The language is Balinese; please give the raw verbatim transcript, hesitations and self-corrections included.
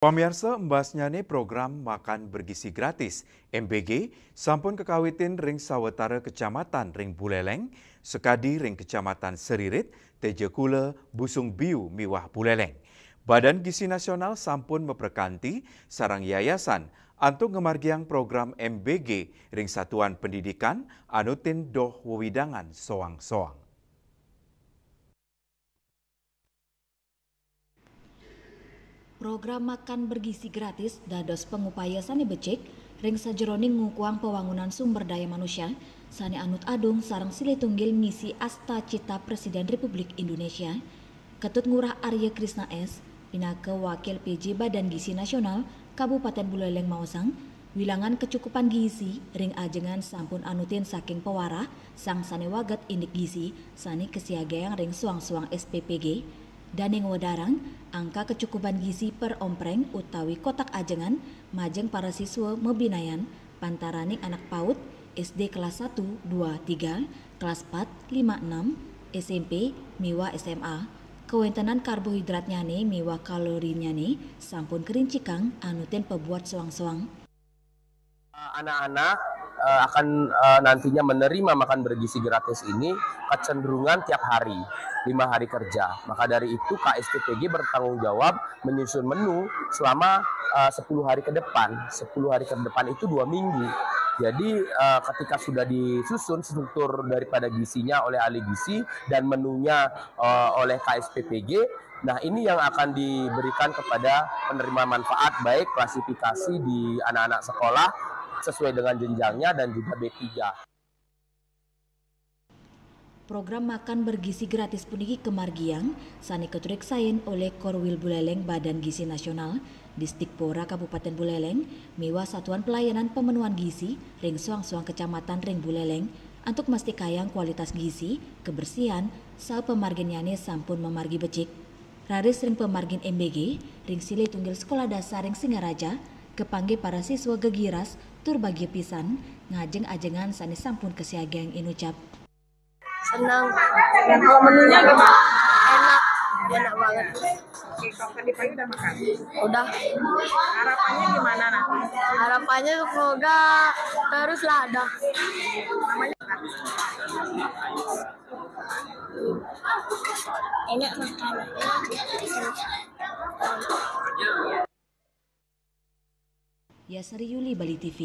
Pamiarsa, imbasnyane program makan bergizi gratis, M B G, sampun kakawitin ring sawetara kecamatan ring Buleleng, sakadi ring Kecamatan Seririt, Tejakula, Busung Biu miwah Buleleng. Badan Gizi Nasional sampun maprekanti sareng yayasan antuk ngamargiang program M B G ring satuan pendidikan anu tin doh wewidangan soang-soang. Program makan bergizi gratis dados pangupaya sane becik ring sajeroning ngukuhang pawangunan sumber daya manusia sane anut adung sareng silih tunggil misi asta cita Presiden Republik Indonesia. Ketut Ngurah Arya Krisna S, pinaka Wakil P J Badan Gizi Nasional Kabupaten Buleleng maosang, wilangan kecukupan gizi ring ajengan sampun anutin saking pawarah sang sane waget indik gizi sane kasiagayang ring soang-soang S P P G. Dane ngwedarang, angka kecukupan gizi per ompreng utawi kotak ajengan majeng para siswa mabinayan pantaraning anak paut, S D kelas satu, dua, tiga, kelas empat, lima, enam, S M P, miwah S M A. Kawentenan karbohidratnyane miwah kalorinyane sampun karincikang anutin pabuat soang-soang. Anak-anak eh, akan eh, nantinya menerima makan bergizi gratis ini kecenderungan tiap hari, lima hari kerja. Maka dari itu K S P P G bertanggung jawab menyusun menu selama eh, sepuluh hari ke depan. Sepuluh hari ke depan itu dua minggu. Jadi eh, ketika sudah disusun struktur daripada gizinya oleh ahli gizi dan menunya eh, oleh K S P P G, nah ini yang akan diberikan kepada penerima manfaat baik klasifikasi di anak-anak sekolah sesuai dengan jenjangnya dan juga B tiga. Program makan bergizi gratis puniki kamargiang sane katureksain oleh Korwil Buleleng Badan Gizi Nasional, Disdikpora Kabupaten Buleleng, miwah Satuan Pelayanan Pemenuhan Gizi ring soang-soang kecamatan ring Buleleng antuk mastikayang kualitas gizi, kebersihan, saha pamarginnyane sampun mamargi becik. Raris ring pamargin M B G ring silih tunggil Sekolah Dasar ring Singaraja, kapanggih para siswa gegiras tur bagia pisan ngajeng ajengan sane sampun kasiagayang inucap. Senang. Kalau menunya gimana? Enak, enak banget. Oke, kalau tadi pagi udah makan? Udah. Harapannya gimana nanti? Harapannya semoga terus lah ada. Enak makan. Yasari Yuli, Bali T V.